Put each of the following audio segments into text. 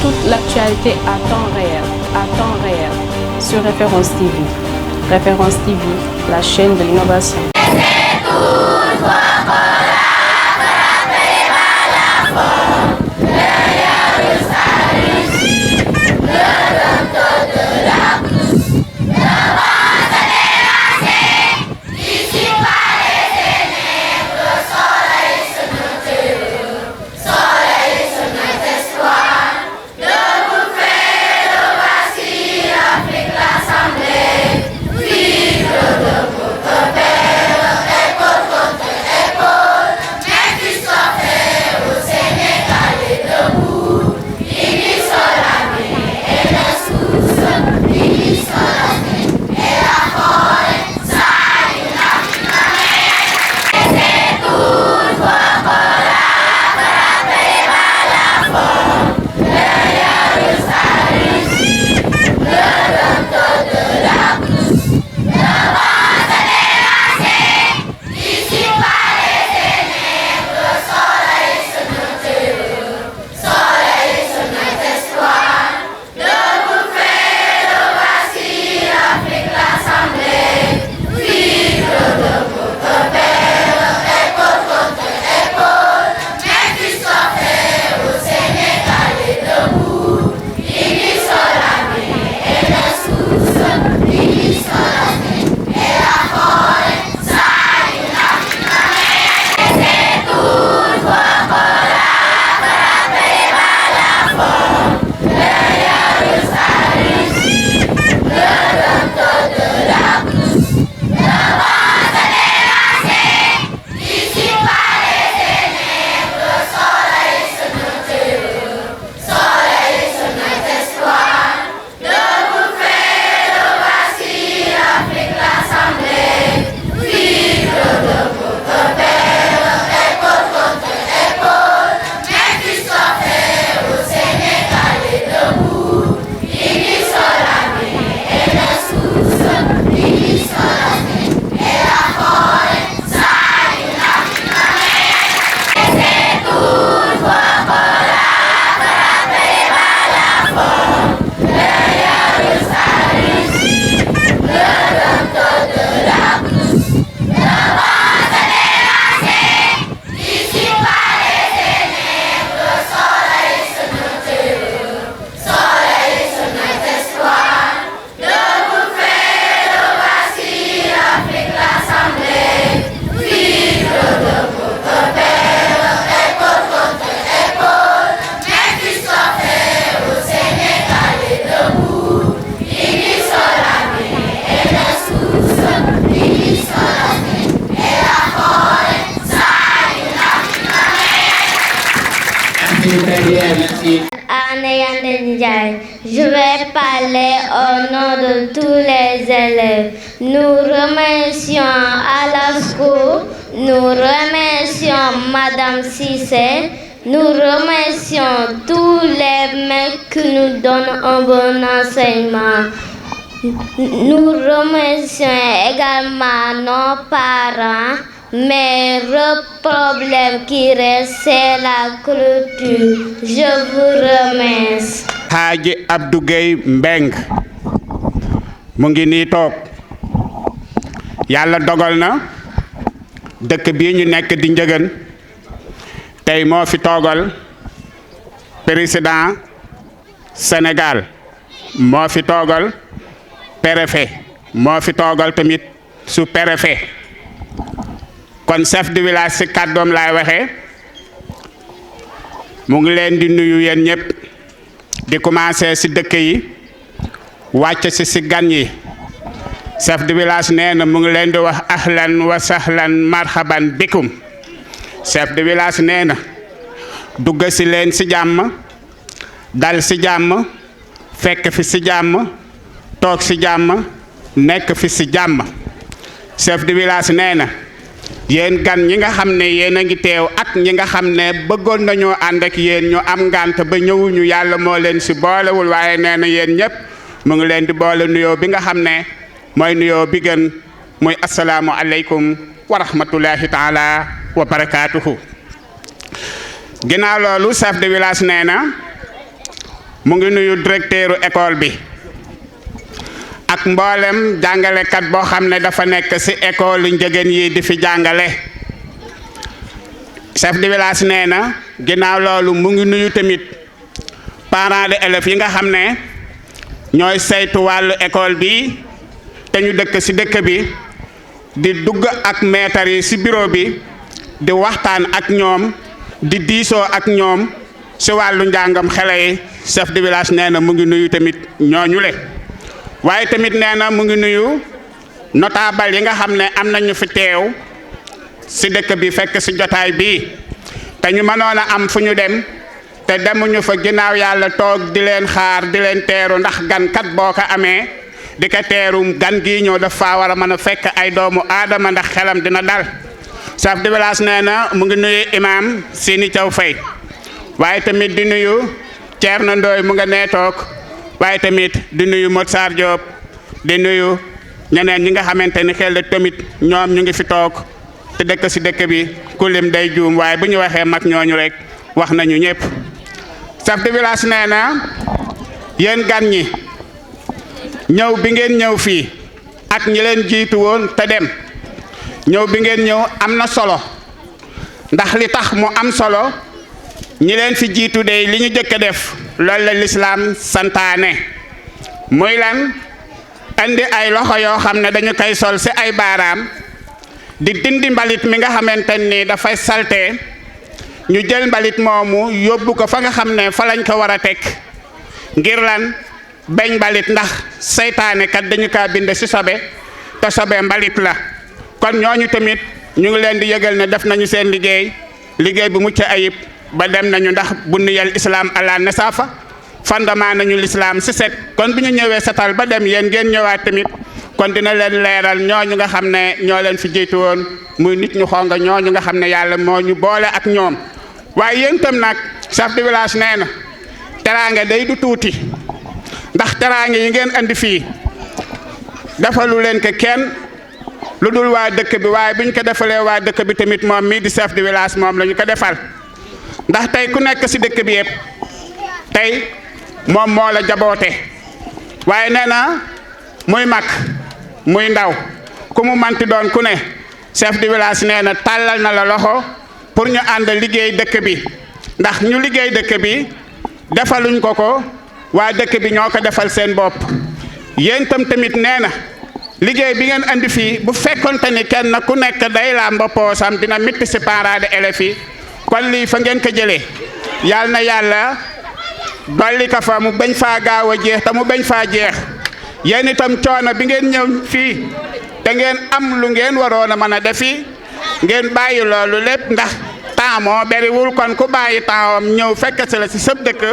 toute l'actualité à temps réel, sur Référence TV. Référence TV, la chaîne de l'innovation. Je vais parler au nom de tous les élèves. Nous remercions ALASCO, nous remercions Madame Cissé, nous remercions tous les maîtres qui nous donnent un bon enseignement. Nous remercions également nos parents, mais le problème qui reste, c'est la clôture. Je vous remercie. Hadji Abdou Gueye Mbeng mu ngi nii toog yàlla dogal na dëkk bii ñu nekk di Ndiegeune tey moo fi toogal président Sénégal moo fi toogal préfet moo fi toogal tamit sous-préfet kon chef de village ci kàddoom laay waxee mu ngi leen di nuyu yéen ñëpp di commencer ci dëkk yi wàcc ci gan yi chef de village nee na mu ngi leen di wax ahlan wa sahlan marhaban bikum chef de village nee na dugg ci leen ci jàmm dal ci jàmm fekk fi ci jàmm toog ci jàmm nekk fi ci jàmm chef de village nee na yéen gan ñi nga xam ne yéen a ngi teew ak ñi nga xam ne bëggoon nañoo ànd ak yéen ñu am ngànt ba ñëwuñu yàlla moo leen ci boolewul waaye nee na yéen ñëpp mu ngi leen di boole nuyoo bi nga xam ne mooy nuyoo bi gën muy asalaamu aleykum wa rahmatullahi taala wa barakaatuhu. ginnaaw loolu chef de village nee na mu ngi nuyu directeuru école bi ak mboolem jàngalekat boo xam ne dafa nekk ci école Ndiegeune yi di fi jàngale. chef de village nee na ginnaaw loolu mu ngi nuyu tamit parents d'élèves yi nga xam ne ñooy saytu wàllu école bi te ñu dëkk ci dëkk bi di dugg ak maître yi ci bureau bi di waxtaan ak ñoom di diisoo ak ñoom ci wàllu njàngam xale yi. chef de village nee na mu ngi nuyu tamit ñooñu le waaye tamit nee na mu ngi nuyu notable yi nga xam ne am nañu fi teew ci dëkk bi fekk ci jotaay bi te ñu mënoon a am fu ñu dem te demuñu fa ginnaaw yàlla toog di leen xaar di leen teeru ndax gan kat boo ko amee di ko teeru gan gii ñëw dafa war a mën a fekk ay doomu aadama ndax xelam dina dal. chef de village nee na mu ngi nuyu imam Sini Thiaw Faye waaye tamit di nuyu Thierno Ndoye mu nga nee toog waaye tamit di nuyu Motsar Diop di nuyu ñeneen ñi nga xamante ni xel tamit ñoom ñu ngi fi toog te dëkk ci dëkk bi ku lim day juum waaye bu ñu waxee mag ñooñu rek wax nañu ñëpp. chef de village nee na yéen gan ñi ñëw bi ngeen ñëw fii ak ñi leen jiitu woon te dem ñëw bi ngeen ñëw am na solo ndax li tax mu am solo ñi leen fi jiitu de li ñu jëkk a def loolu la lislaam santaane muy lan andi ay loxo yoo xam ne dañu koy sol ci ay baaraam di dindi mbalit mi nga xamante ni dafay salte ñu jël mbalit moomu yóbbu ko fa nga xam ne fa lañ ko war a teg ngir lan bañ mbalit ndax seytaane kat dañu kaa bind ci sobe te sobe mbalit la kon ñooñu tamit ñu ngi leen di yëgal ne def nañu seen liggéey bu mucc ayib ba dem nañu ndax buniyal islam ala nasafa fondement nañu l'islam ci set kon bu ñu ñëwee setal ba dem yéen ngeen ñëwaat tamit kon dina leen leeral ñooñu nga xam ne ñoo leen fi jiitu woon muy nit ñu xonga ñooñu nga xam ne yàlla moo ñu boole ak ñoom waaye yéen tam nag chef de village nee na teraanga day du tuuti ndax teraanga yi ngeen andi fii defalu leen ko kenn lu dul waa dëkk bi waaye bu ñu ko defalee waa dëkk bi tamit moom mii di chef de village moom la ñu ko defal ndax tey ku nekk ci dëkk bi yëpp tey moom moo la jaboote waaye nee na muy mag muy ndaw ku mu manti doon ku ne chef de village nee na tàllal na la loxo pour ñu ànd liggéey dëkk bi ndax ñu liggéey dëkk bi defaluñ ko waa dëkk bi ñoo ko defal seen bopp yéen tam tamit nee na liggéey bi ngeen andi fii bu fekkonte ni kenn ku nekk day làmb poosam dina mitti ci parents d'élèves yi kon lii fa ngeen ko jëlee yàlla na yàlla dolli ko fa mu bañ faa gaaw a jeex te mu bañ faa jeex yéen itam coono bi ngeen ñëw fii te ngeen am lu ngeen waroon a mën a defi ngeen bàyyi loolu lépp ndax temps moo bariwul kon ku bàyyi tempsam ñëw fekk si la ci sëb dëkk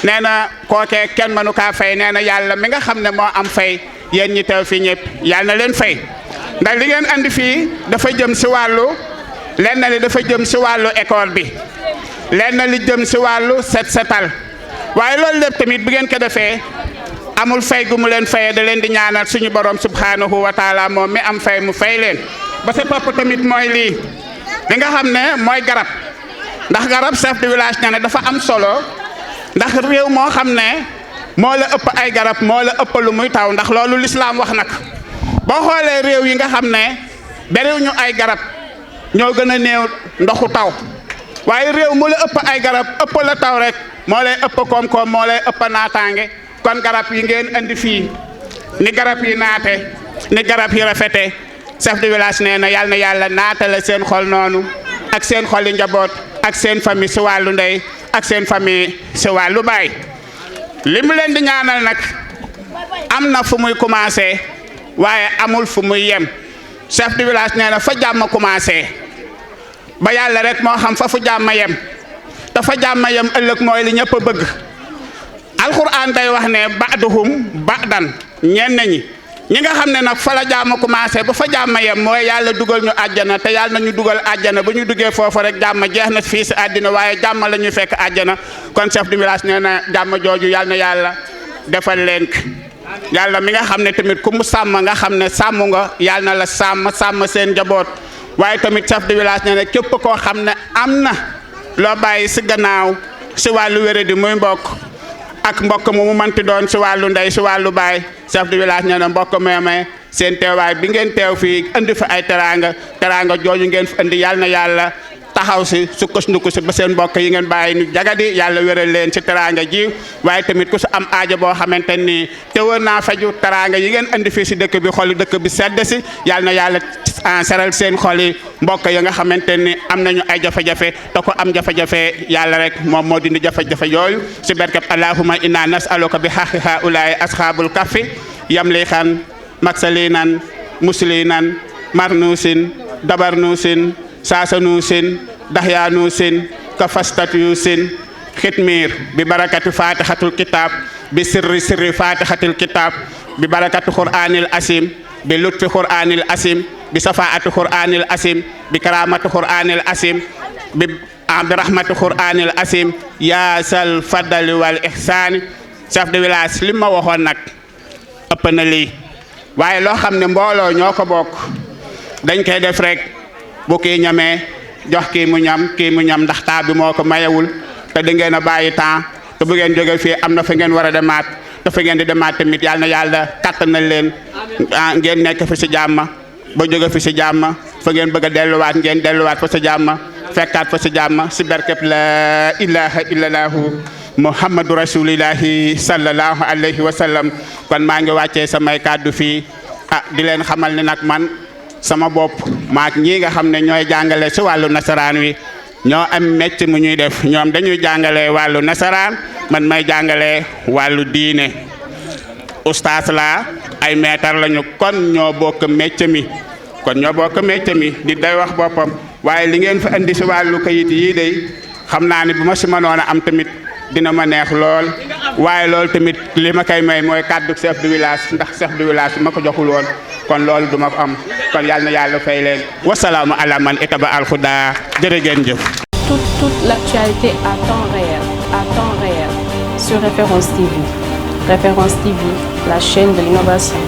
nee na kookee kenn mënu kaa fay nee na yàlla mi nga xam ne moo am fay yéen ñi teew fii ñëpp yàlla na leen fay ndax li ngeen andi fii dafa jëm ci wàllu lenn li dafa jëm ci wàllu école bi lenn li jëm ci wàllu setal waaye loolu lépp tamit bi ngeen ko defee amul fay gu mu leen fayee da leen di ñaanal suñu borom subhanahu wa taala moom mi am fay mu fay leen ba sa topp tamit mooy lii li nga xam ne mooy garab ndax garab chef de village nee na dafa am solo ndax réew moo xam ne moo la ëpp ay garab moo la ëpp lu muy taw ndax loolu lislaam wax nag boo xoolee réew yi nga xam ne bariwuñu ay garab ñoo gën a néew ndoxu taw waaye réew mu la ëpp ay garab ëpp la taw rek moo lay ëpp koom-koom moo lay ëpp naataange kon garab yi ngeen andi fii ni garab yi naate ni garab yi rafete chef de village nee na yàlla naatale seen xol noonu ak seen xoli njaboot ak seen famille ci wàllu ndey ak seen famille ci wàllu baay li mu leen di ñaanal nag am na fu muy commencé waaye amul fu muy yem chef de village nee na fa jàmm commencé ba yàlla rek moo xam fa fu jàmm yem te fa jàmm yem ëllëg mooy li ñëpp a bëgg alxuraan day wax ne ba'duhum ba'dan ñenn ñi nga xam ne nag fa la jàmm commencé ba fa jàmm yem mooy yàlla dugal ñu àjjana te yàlla na ñu dugal àjjana bu ñu duggee foofu rek jàmm jeex na fii si àddina waaye jàmm la ñuy fekk àjjana kon chef de village nee na jàmm jooju yàlla na yàlla defal leen yàlla mi nga xam ne tamit ku mu sàmm nga xam ne sàmm nga yàlla na la sàmm seen njaboot waaye tamit chef de village nee na képp koo xam ne am na loo bàyyi si gannaaw si wàllu wéradi muy mbokk ak mbokk mu mënti doon si wàllu ndey si wàllu baay chef de village nee na mbokk moomee seen teewaay bi ngeen teew fii indi fi ay teraanga jooju ngeen fi indi yàlla na yàlla taxaw si sukkandiku si ba seen mbokk yi ngeen bàyyi ñu jagadi yàlla wéral leen si teraanga ji waaye tamit ku si am aajo boo xamante ni te wër naa faju teraanga yi ngeen indi fii si dëkk bi xoli dëkk bi sedd si yàlla na yàlla seral seen xoli mbokk yi nga xamante ni am nañu ay jafe-jafe te ko am jafe-jafe yàlla rek moom moo dindi jafe-jafe yooyu si barkat allahumma inna nas'aluka bi haqqi haa'ulaa'i ashaabul kahfi yamlihan maksalinan muslinan marnusin dabarnusin saasanusin dahyanusin kafastatusin xitmiir bi barakati fatihatul kitab bi sirri fatihatul kitab bi barakati qur'anil asim bi lutfi qur'anil asim bi safaati qur'anil asim bi karamati qur'anil asim bi rahmati qur'anil asim yaa sal fadali wal ihsaani chef de village li ma waxoon nag ëpp na lii waaye loo xam ne mbooloo ñoo ko bokk dañ koy def rek bu kii ñamee jox kii mu ñam ndax taa bi moo ko mayewul te da ngeen a bàyyi temps te bu ngeen jóge fii am na fa ngeen war a demaat te fa ngeen di demaat tamit yàlla na yàlla kattanal leen ngeen nekk fi si jàmm ba jóge fi si jàmm fa ngeen bëgg a delluwaat ngeen delluwaat fa si jàmm fekkaat fa si jàmm si barkeb la ilaha illallahu muhammadu rasulillahi sallallahu alayhi wa sallam kon maa ngi wàccee samay kàddu fii di leen xamal ne nag man sama bopp maak ñii nga xam ne ñooy jàngale si wàllu nasaraan wi ñoo am métier mu ñuy def ñoom dañuy jàngale wàllu nasaraan man may jàngale wàllu diine ustaas la ay meetar lañu kon ñoo bokk métier mi di day wax boppam waaye li ngeen fa indi si wàllu kayit yii day xam naa ne bu ma si mënoon a am tamit dina ma neex lool waaye loolu tamit li ma koy may mooy kàddu chef de village ndax chef de village bi ma ko joxul woon kon loolu du ma ko am kon yàlla na yàlla fay leen wasalaamu ala man itaba alxuda jërë ngeen jëf. Toute l'actualité à temps réel sur Référence TV. Référence TV, la chaîne de l'innovation.